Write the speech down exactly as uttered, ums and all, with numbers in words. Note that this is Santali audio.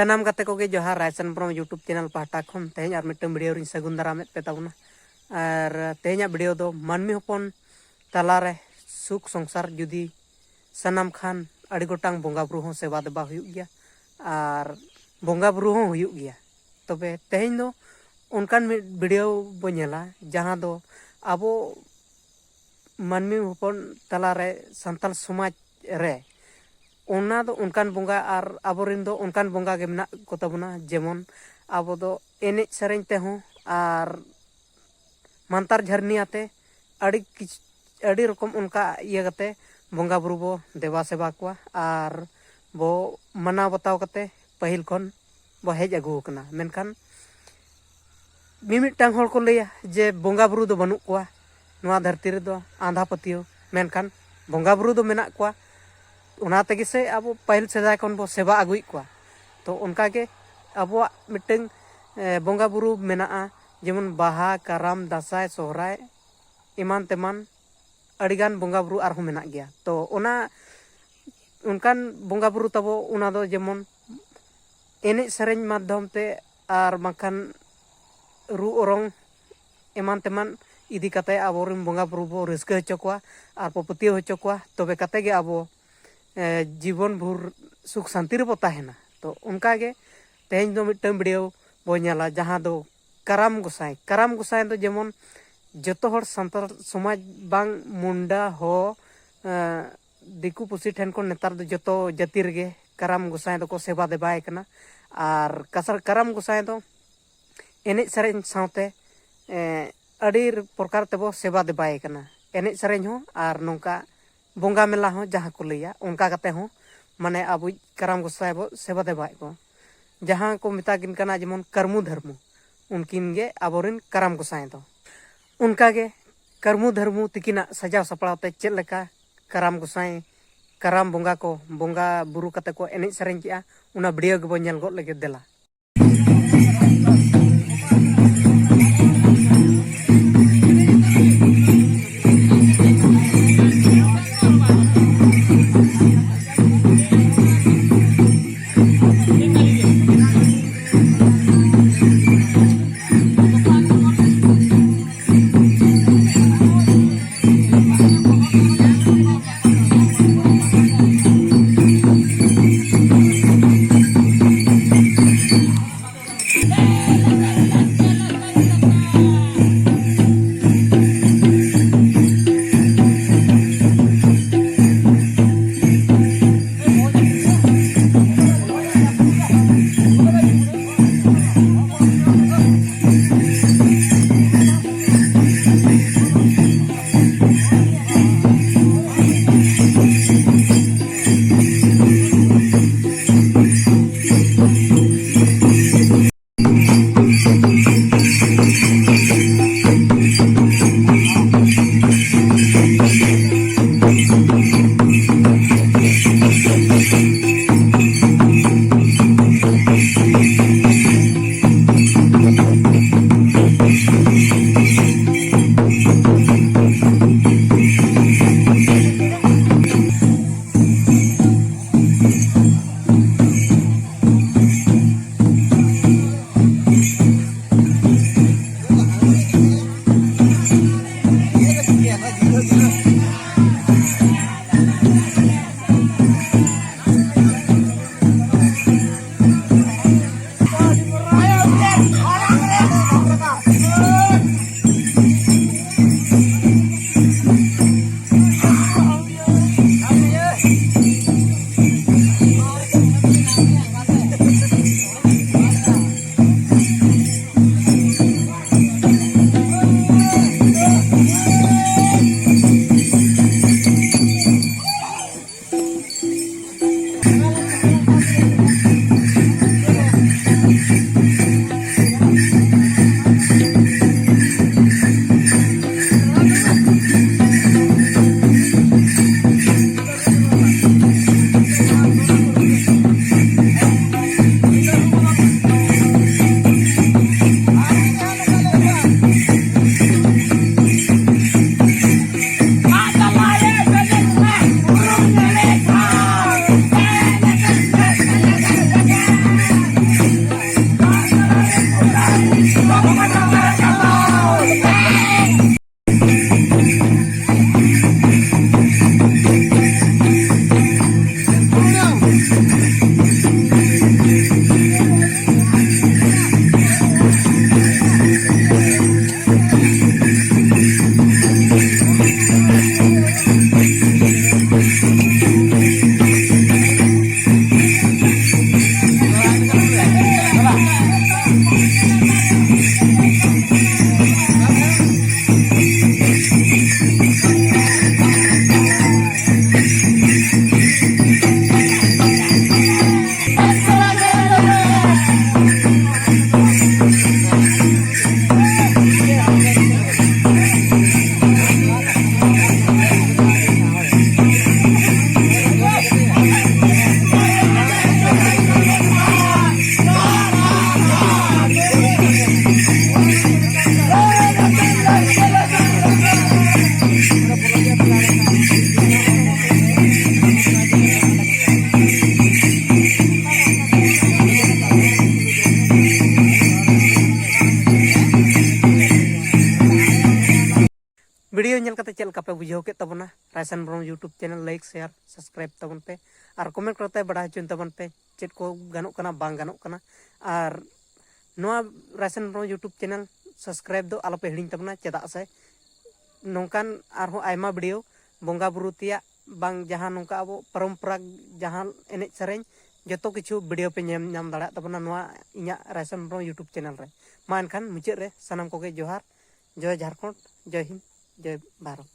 ᱥᱟᱱᱟᱢ ᱜᱟᱛᱮ ᱠᱚᱜᱮ ᱡᱚᱦᱟᱨ, ᱨᱟᱭᱥᱟᱱ ᱵᱨᱚᱦᱢ YouTube ᱪᱮᱱᱮᱞ ᱯᱟᱦᱴᱟ ᱠᱷᱚᱱ ᱛᱮᱦᱮᱧ ᱟᱨ ᱢᱤᱫᱴᱟᱝ ᱵᱷᱤᱰᱤᱭᱳ ᱨᱤᱧ ᱥᱟᱹᱜᱩᱱ ᱫᱟᱨᱟᱢᱮᱫ ᱯᱮ ᱛᱟᱵᱚᱱᱟ᱾ ᱟᱨ ᱛᱮᱦᱮᱧᱟᱜ ᱵᱷᱤᱰᱤᱭᱳ ᱫᱚ ᱢᱟᱹᱱᱢᱤ ᱦᱚᱯᱚᱱ ᱛᱟᱞᱟᱨᱮ ᱥᱩᱠ ᱥᱚᱝᱥᱟᱨ ᱡᱩᱫᱤ ᱥᱟᱱᱟᱢ ᱠᱷᱟᱱ, ᱟᱹᱰᱤ ᱜᱚᱴᱟᱝ ᱵᱚᱸᱜᱟ ᱵᱩᱨᱩ ᱦᱚᱸ ᱥᱮᱵᱟ ᱫᱮᱵᱟ ᱦᱩᱭᱩᱜ ᱜᱮᱭᱟ ᱟᱨ ᱵᱚᱸᱜᱟ ᱵᱩᱨᱩ ᱦᱚᱸ ᱦᱩᱭᱩᱜ ᱜᱮᱭᱟ᱾ ᱛᱚᱵᱮ ᱛᱮᱦᱮᱧ ᱫᱚ ᱚᱱᱠᱟᱱ ᱢᱤᱫ ᱵᱷᱤᱰᱤᱭᱳ ᱵᱚ ᱧᱮᱞᱟ, ᱡᱟᱦᱟᱸ ᱫᱚ ᱟᱵᱚ ᱢᱟᱹᱱᱢᱤ ᱦᱚᱯᱚᱱ ᱛᱟᱞᱟᱨᱮ, ᱥᱟᱱᱛᱟᱲ ᱥᱚᱢᱟᱡᱽ ᱨᱮ, ᱚᱱᱟ ᱫᱚ ᱚᱱᱠᱟᱱ ᱵᱚᱸᱜᱟ ᱟᱨ ᱟᱵᱚᱨᱮᱱ ᱫᱚ ᱚᱱᱠᱟᱱ ᱵᱚᱸᱜᱟ ᱜᱮ ᱢᱮᱱᱟᱜ ᱠᱚᱛᱟ ᱵᱚᱱᱟ᱾ ᱡᱮᱢᱚᱱ ᱟᱵᱚ ᱫᱚ ᱮᱱᱮᱡ ᱥᱮᱨᱮᱧ ᱛᱮᱦᱚᱸ ᱟᱨ ᱢᱟᱱᱛᱟᱨ ᱡᱷᱟᱹᱨᱱᱤ ᱟᱛᱮ ᱟᱹᱰᱤ ᱠᱤᱪ-, ᱟᱹᱰᱤ ᱨᱚᱠᱚᱢ ᱚᱱᱠᱟ ᱤᱭᱟᱹ ᱠᱟᱛᱮ ᱵᱚᱸᱜᱟ ᱵᱩᱨᱩ ᱵᱚ ᱫᱮᱵᱟ ᱥᱮᱵᱟ ᱠᱚᱣᱟ ᱟᱨ ᱵᱚ ᱢᱟᱱᱟᱣ ᱵᱟᱛᱟᱣ ᱠᱟᱛᱮ ᱯᱟᱹᱦᱤᱞ ᱠᱷᱚᱱ ᱵᱚ ᱦᱮᱡ ᱟᱹᱜᱩ ᱟᱠᱟᱱᱟ᱾ ᱢᱮᱱᱠᱷᱟᱱ ᱢᱤᱢᱤᱫᱴᱟᱝ ᱦᱚᱲ ᱠᱚ ᱞᱟᱹᱭᱟ ᱡᱮ ᱵᱚᱸᱜᱟ ᱵᱩᱨᱩ ᱫᱚ ᱵᱟᱹᱱᱩᱜ ᱠᱚᱣᱟ ᱱᱚᱣᱟ ᱫᱷᱟᱹᱨᱛᱤ ᱨᱮᱫᱚ, ᱟᱸᱫᱷᱟ ᱯᱟᱹᱛᱭᱟᱹᱣ᱾ ᱢᱮᱱᱠᱷᱟᱱ ᱵᱚᱸᱜᱟ ᱵᱩᱨᱩ ᱫᱚ ᱢᱮᱱᱟᱜ ᱠᱚᱣᱟ, ᱚᱱᱟ ᱛᱮᱜᱮ ᱥᱮ ᱟᱵᱚ ᱯᱟᱹᱦᱤᱞ ᱥᱮᱫᱟᱭ ᱠᱷᱚᱱ ᱵᱚ ᱥᱮᱵᱟ ᱟᱹᱜᱩᱭᱮᱫ ᱠᱚᱣᱟ᱾ ᱛᱚ ᱚᱱᱠᱟᱜᱮ ᱟᱵᱚᱣᱟᱜ ᱢᱤᱫᱴᱟᱝ, ᱮ, ᱵᱚᱸᱜᱟ ᱵᱩᱨᱩ ᱢᱮᱱᱟᱜᱼᱟ, ᱡᱮᱢᱚᱱ ᱵᱟᱦᱟ, ᱠᱟᱨᱟᱢ, ᱫᱟᱸᱥᱟᱭ, ᱥᱚᱦᱨᱟᱭ, ᱮᱢᱟᱱ ᱛᱮᱢᱟᱱ ᱟᱹᱰᱤᱜᱟᱱ ᱵᱚᱸᱜᱟ ᱵᱩᱨᱩ ᱟᱨᱦᱚᱸ ᱢᱮᱱᱟᱜ ᱜᱮᱭᱟ᱾ ᱛᱚ ᱚᱱᱟ ᱚᱱᱠᱟᱱ ᱵᱚᱸᱜᱟ ᱵᱩᱨᱩ ᱛᱟᱵᱚ, ᱚᱱᱟ ᱫᱚ ᱡᱮᱢᱚᱱ ᱮᱱᱮᱡ ᱥᱮᱨᱮᱧ ᱢᱟᱫᱽᱫᱷᱚᱢ ᱛᱮ ᱟᱨ ᱵᱟᱝᱠᱷᱟᱱ ᱨᱩ ᱚᱨᱚᱝ ᱮᱢᱟᱱ ᱛᱮᱢᱟᱱ ᱤᱫᱤ ᱠᱟᱛᱮ ᱟᱵᱚᱨᱮᱱ ᱵᱚᱸᱜᱟ ᱵᱩᱨᱩ ᱵᱚ ᱨᱟᱹᱥᱠᱟᱹ ᱦᱚᱪᱚ ᱠᱚᱣᱟ ᱟᱨ ᱵᱚ ᱯᱟᱹᱛᱭᱟᱹᱣ ᱦᱚᱪᱚ ᱠᱚᱣᱟ᱾ ᱛᱚᱵᱮ ᱠᱟᱛᱮ ᱜᱮ ᱟᱵᱚ, ᱮ, ᱡᱤᱵᱚᱱ ᱵᱷᱳᱨ ᱥᱩᱠ ᱥᱟᱱᱛᱤ ᱨᱮᱵᱚ ᱛᱟᱦᱮᱱᱟ᱾ ᱛᱚ ᱚᱱᱠᱟ ᱜᱮ ᱛᱮᱦᱮᱧ ᱫᱚ ᱢᱤᱫᱴᱟᱝ ᱵᱷᱤᱰᱤᱭᱳ ᱵᱚ ᱧᱮᱞᱟ, ᱡᱟᱦᱟᱸ ᱫᱚ ᱠᱟᱨᱟᱢ ᱜᱚᱸᱥᱟᱭ᱾ ᱠᱟᱨᱟᱢ ᱜᱚᱸᱥᱟᱭ ᱫᱚ ᱡᱮᱢᱚᱱ ᱡᱚᱛᱚ ᱦᱚᱲ ᱥᱟᱱᱛᱟᱲ ᱥᱚᱢᱟᱡᱽ, ᱵᱟᱝ ᱢᱩᱱᱰᱟ, ᱦᱚ, ᱮ, ᱫᱤᱠᱩ ᱯᱩᱥᱤ ᱴᱷᱮᱱ ᱠᱷᱚᱱ ᱱᱮᱛᱟᱨ ᱫᱚ ᱡᱚᱛᱚ ᱡᱟᱹᱛᱤ ᱨᱮᱜᱮ ᱠᱟᱨᱟᱢ ᱜᱚᱸᱥᱟᱭ ᱫᱚᱠᱚ ᱥᱮᱵᱟ ᱫᱮᱵᱟᱭᱮ ᱠᱟᱱᱟ᱾ ᱟᱨ ᱠᱟᱥᱟᱨ ᱠᱟᱨᱟᱢ ᱜᱚᱸᱥᱟᱭ ᱫᱚ ᱮᱱᱮᱡ ᱥᱮᱨᱮᱧ ᱥᱟᱶᱛᱮ, ᱮ, ᱟᱹᱰᱤ ᱯᱨᱚᱠᱟᱨ ᱛᱮᱵᱚ ᱥᱮᱵᱟ ᱫᱮᱵᱟᱭᱮ ᱠᱟᱱᱟ᱾ ᱮᱱᱮᱡ ᱥᱮᱨᱮᱧ ᱦᱚᱸ ᱟᱨ ᱱᱚᱝᱠᱟ ᱵᱚᱸᱜᱟ ᱢᱮᱞᱟ ᱦᱚᱸ ᱡᱟᱦᱟᱸ ᱠᱚ ᱞᱟᱹᱭᱟ, ᱚᱱᱠᱟ ᱠᱟᱛᱮ ᱦᱚᱸ ᱢᱟᱱᱮ ᱟᱵᱚᱭᱤᱡ ᱠᱟᱨᱟᱢ ᱜᱚᱸᱥᱟᱭ ᱵᱚ ᱥᱮᱵᱟ ᱫᱮᱵᱟᱭᱮᱫ ᱠᱚᱣᱟ᱾ ᱡᱟᱦᱟᱸ ᱠᱚ ᱢᱮᱛᱟ ᱠᱤᱱ ᱠᱟᱱᱟ ᱡᱮᱢᱚᱱ ᱠᱟᱹᱨᱢᱩ ᱫᱷᱟᱹᱨᱢᱩ, ᱩᱱᱠᱤᱱ ᱜᱮ ᱟᱵᱚᱨᱮᱱ ᱠᱟᱨᱟᱢ ᱜᱚᱸᱥᱟᱭ ᱫᱚ᱾ ᱚᱱᱠᱟ ᱜᱮ ᱠᱟᱹᱨᱢᱩ ᱫᱷᱟᱹᱨᱢᱩ ᱛᱤᱠᱤᱱᱟᱜ ᱥᱟᱡᱟᱣ ᱥᱟᱯᱲᱟᱣ ᱛᱮ ᱪᱮᱫ ᱞᱮᱠᱟ ᱠᱟᱨᱟᱢ ᱜᱚᱸᱥᱟᱭ, ᱠᱟᱨᱟᱢ ᱵᱚᱸᱜᱟ ᱠᱚ ᱵᱚᱸᱜᱟ ᱵᱩᱨᱩ ᱠᱟᱛᱮ ᱠᱚ ᱮᱱᱮᱡ ᱥᱮᱨᱮᱧ ᱠᱮᱜᱼᱟ, ᱚᱱᱟ ᱵᱷᱤᱰᱤᱭᱳ ᱜᱮᱵᱚᱱ ᱧᱮᱞ ᱜᱚᱫ ᱞᱮᱜᱮ, ᱫᱮᱞᱟ᱾ ᱵᱷᱤᱰᱤᱭᱳ ᱧᱮᱞ ᱠᱟᱛᱮ ᱪᱮᱫ ᱞᱮᱠᱟ ᱯᱮ ᱵᱩᱡᱷᱟᱹᱣ ᱠᱮᱫ ᱛᱟᱵᱚᱱᱟ? ᱨᱟᱭᱥᱟᱱ ᱵᱨᱚᱢ YouTube channel like, share, subscribe ᱛᱟᱵᱚᱱ ᱯᱮ᱾ ᱟᱨ comment ᱠᱟᱛᱮ ᱵᱟᱲᱟᱭ ᱦᱚᱪᱚᱧ ᱛᱟᱵᱚᱱ ᱯᱮ, ᱪᱮᱫ ᱠᱚ ᱜᱟᱱᱚᱜ ᱠᱟᱱᱟ, ᱵᱟᱝ ᱜᱟᱱᱚᱜ ᱠᱟᱱᱟ᱾ ᱟᱨ ᱱᱚᱣᱟ ᱨᱟᱭᱥᱚᱱ ᱦᱮᱢᱵᱨᱚᱢ YouTube channel subscribe ᱫᱚ ᱟᱞᱚᱯᱮ ᱦᱤᱲᱤᱧ ᱛᱟᱵᱚᱱᱟ, ᱪᱮᱫᱟᱜ ᱥᱮ ᱱᱚᱝᱠᱟᱱ ᱟᱨᱦᱚᱸ ᱟᱭᱢᱟ video ᱵᱚᱸᱜᱟ ᱵᱩᱨᱩ ᱛᱮᱭᱟᱜ ᱵᱟᱝ ᱡᱟᱦᱟᱸ ᱱᱚᱝᱠᱟ ᱟᱵᱚ ᱯᱚᱨᱚᱢᱯᱚᱨᱟ ᱡᱟᱦᱟᱸ ᱮᱱᱮᱡ ᱥᱮᱨᱮᱧ ᱡᱚᱛᱚ ᱠᱤᱪᱷᱩ video ᱯᱮ ᱧᱮᱞ ᱧᱟᱢ ᱫᱟᱲᱮᱭᱟᱜ ᱛᱟᱵᱚᱱᱟ ᱱᱚᱣᱟ ᱤᱧᱟᱹᱜ ᱨᱟᱭᱥᱚᱱ ᱦᱮᱢᱵᱨᱚᱢ YouTube channel ᱨᱮ᱾ ᱢᱟ ᱮᱱᱠᱷᱟᱱ ᱢᱩᱪᱟᱹᱫ ᱨᱮ ᱥᱟᱱᱟᱢ ᱠᱚᱜᱮ ᱡᱚᱦᱟᱨ, ᱡᱚᱭ ᱡᱷᱟᱲᱠᱷᱚᱸᱰ, ᱡᱚᱭ ᱦᱤᱱᱫ, ᱡᱚᱭ ᱵᱷᱟᱨᱚᱛ᱾